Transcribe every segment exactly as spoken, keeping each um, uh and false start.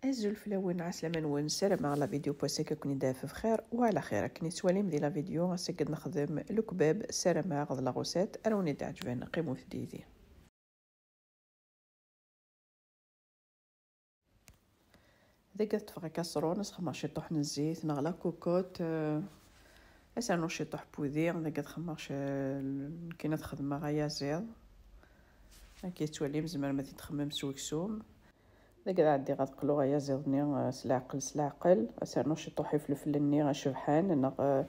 Azul fell-awen, ɛeslama-nwen, ssarameɣ la vidéo n wass-agi ad ken-id-taf bxir wa ɛla xir. Akken i tettwalim di la vidéo, ass-agi ad nexdem lekbab, ssarameɣ d la recette ara wen-iɛeǧben, qqimet yid-i. Dagi ad ṭṭfeɣ akaṣrun, ad s-xedmeɣ ciṭuḥ n zzit neɣ la cocotte, euh, ad s-rnuɣ ciṭuḥ n wudi. Dagi ad xedmeɣ c-, nekkini ad xedmeɣ ayaziḍ. Akka i tettwalim, tzemrem ad t-id-txedmem s weksum. Dagi ad ɛeddiɣ ad qluɣ ayaziḍ-nni, euh, s leɛqel, s leɛqel. Ad s-rnuɣ ciṭuḥ ifelfel-nni acebḥan, neɣ, euh,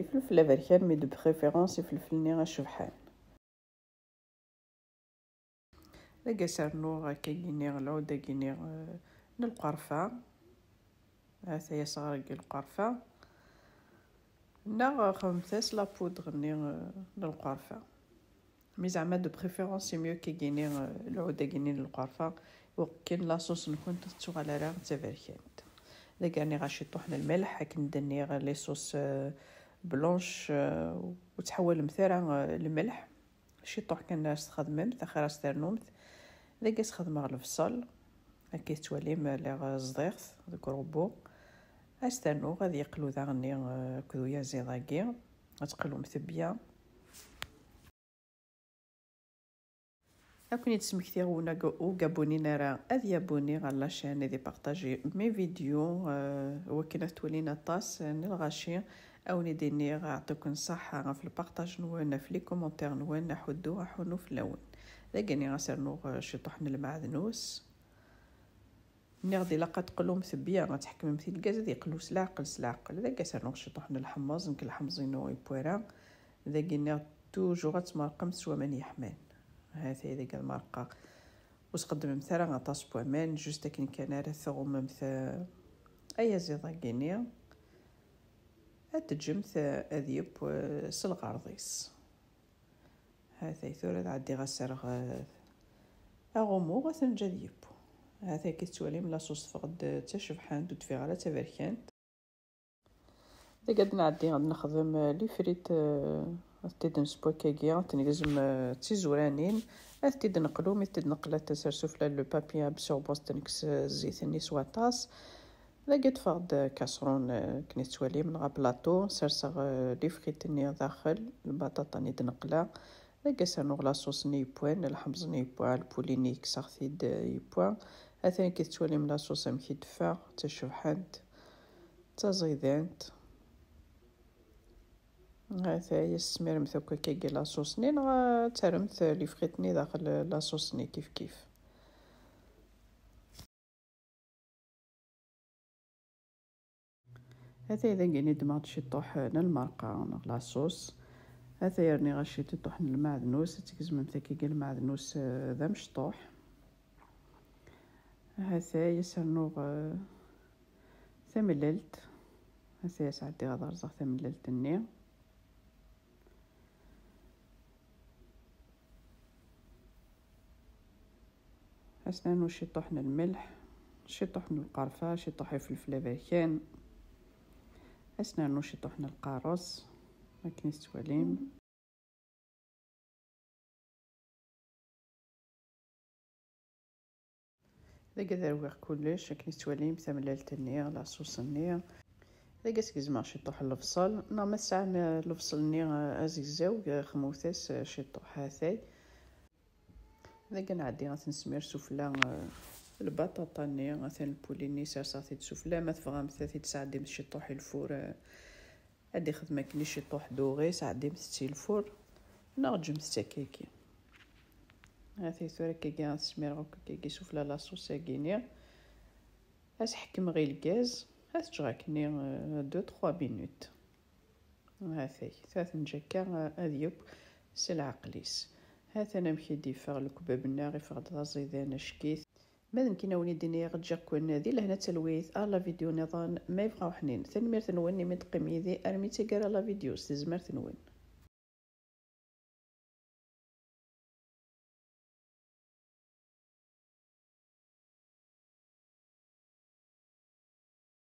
ifelfel aberkan, mais de préférence ifelfel-nni acebḥan. Dagi ad s-rnuɣ akkagi-nni, lɛud-agi-nni, euh, n lqerfa. Ata-ya s ɣer-agi lqerfa. Neɣ xedmet-as la poudre-nni, euh, n lqerfa. Mais zeɛma de préférence, c'est mieux kagini, euh, lɛud-agi-nni n lqerfa. Wakken la sauce-nkent ur tettuɣal ara d taberkant. Dagi rniɣ ciṭuḥ n lmelḥ, akken d-nniɣ les sauces, euh, blanches, euh, ur ttḥawalemt ara, euh, lmelḥ. Ciṭuḥ kan ara s-txedmemt, axir ara s-ternumt. Dagi ad s-xedmeɣ lebṣel. Akka i tettwalim, lliɣ ẓḍiɣ-t deg urubbu. Ad s-ternuɣ, ad yeqlu daɣenni, euh, akked uyaziḍ-agi. Ad teqlum tebya. Ad ken-id-smektiɣ win ur gabunin ara, ad yabuni ɣer la chaîne, ad ipartaji mes vidéos, euh, wakken ad twalin aṭas n lɣaci. Ad wen-id-iniɣ, aɛṭiken ṣṣeḥḥa ɣef lpartaj-nwen, ɣef les commentaires-nwen, aḥuddu, aḥunnu fell-awen. Dagi ad s-rnuɣ, euh, ciṭuḥ n lmeɛdnus. Nniɣ-d ilaq ad teqlum tebya, ad tḥekmem i lgaz ad yeqlu s leɛqel, s leɛqel. Dagi ad s-rnuɣ ciṭuḥ n lḥemmeẓ, nekk lḥemmeẓ-inu yewwi ara. Dagi nniɣ toujours ad tmerqemt s waman yeḥman. Ha-t-ay dagi lmerqa. Ur sqeddmemt ara aṭas n waman, juste akken kan ara tɣummemt, eh, ayaziḍ-agi-nni. Ad teǧǧemt, eh, ad yeww, eh, s lɣerḍ-is. Ha-t-ay tura ad ɛeddiɣ ad s-rreɣ, eh, aɣummu, ad t-neǧǧ ad yeww. Ha-t-ay akka tettwalim, la sauce teffeɣ-d d tacebḥant, ur d-teffiɣ ara d taberkant. Dagi ad nɛeddi ad nexdem, eh, les frites, eh, ad t-id-nesbu akkagi, ad t-negzem, eh, d tizuranin, ad t-id-neqlu, mi t-id-neqla ad t-nser sufella le papier absorbant, ad t-nekkes, eh, zzit-nni s waṭas. Dagi ṭṭfeɣ-d kaṣrun, eh, akken i tettwalim, neɣ plateau, serseɣ, eh, les frites-nni daxel, lbaṭaṭa-nni d-neqla. Dagi ad s-rnuɣ la sauce-nni yewwan, lḥemẓ-nni yewwa, lpuli-nni kkseɣ-t-id, eh, yewwa. Atan akken i tettwalim la sauce amek i d-teffeɣ, d tacebḥant, d taẓidant. Ata-ya, tesmiremt akk akkagi la sauce-nni, neɣ ad terremt les frites-nni daxel la sauce-nni kif kif. Ata-ya dagi ddmeɣ-d ciṭuḥ n lmerqa neɣ la sauce. Ata-ya rniɣ-as ciṭuḥ n lmeɛdnus, ad tgezmemt akkagi lmeɛdnus, eh, d amecṭuḥ. Ata-ya ad s-rnuɣ, eh, tamellalt. Ata-ya ad ɛeddiɣ ad rẓeɣ tamellalt-nni. Ad s-nernu ciṭuḥ n lmelḥ, ciṭuḥ n lqerfa, ciṭuḥ ifelfel aberkan. Ad s-nernu ciṭuḥ n lqaṛes, akken i tettwalim. Dagi ad rwiɣ kullec, akken i tettwalim, tamellalt-nni, la sauce-nni. Dagi ad s-gezmeɣ ciṭuḥ n lebṣel, neɣ ma tesɛam, eh, lebṣel-nni, eh, azegzaw, eh, xemmet-as, eh, ciṭuḥ, ha-t-ay. Dagi ad nɛeddi ad t-nesmir sufella, eh, lbaṭaṭa-nni, atan lpuli-nni serseɣ-t-id sufella, ma tebɣamt ad t-id-tesɛeddimt ciṭuḥ i lfur, eh, ad ixdem akken i ciṭuḥ doré, sɛeddimt-tt i lfur, neɣ ǧǧemt-tt akkagi. Ha-t-ay tura akkagi ad smireɣ akk akkagi sufella la sauce-agi-nni. Ad s-ḥekmeɣ i lgaz, ad t-ǧǧeɣ akkenni, euh, deux, trois minutes. Ha-t-ay, tura tenǧa akka, euh, ad yeww s leɛqel-is. Ha-t-an amek i d-yeffeɣ lekbab-nneɣ, iffeɣ-d d aẓidan acek-it. Ma d nekkini a wen-id-iniɣ, ǧǧiɣ-ken di lehna d talwit, ar la vidéo nniḍen ma yebɣa uḥnin. Tanemmirt-nwen imi d-teqqim yid-i armi d taggara la vidéo s tezmert-nwen.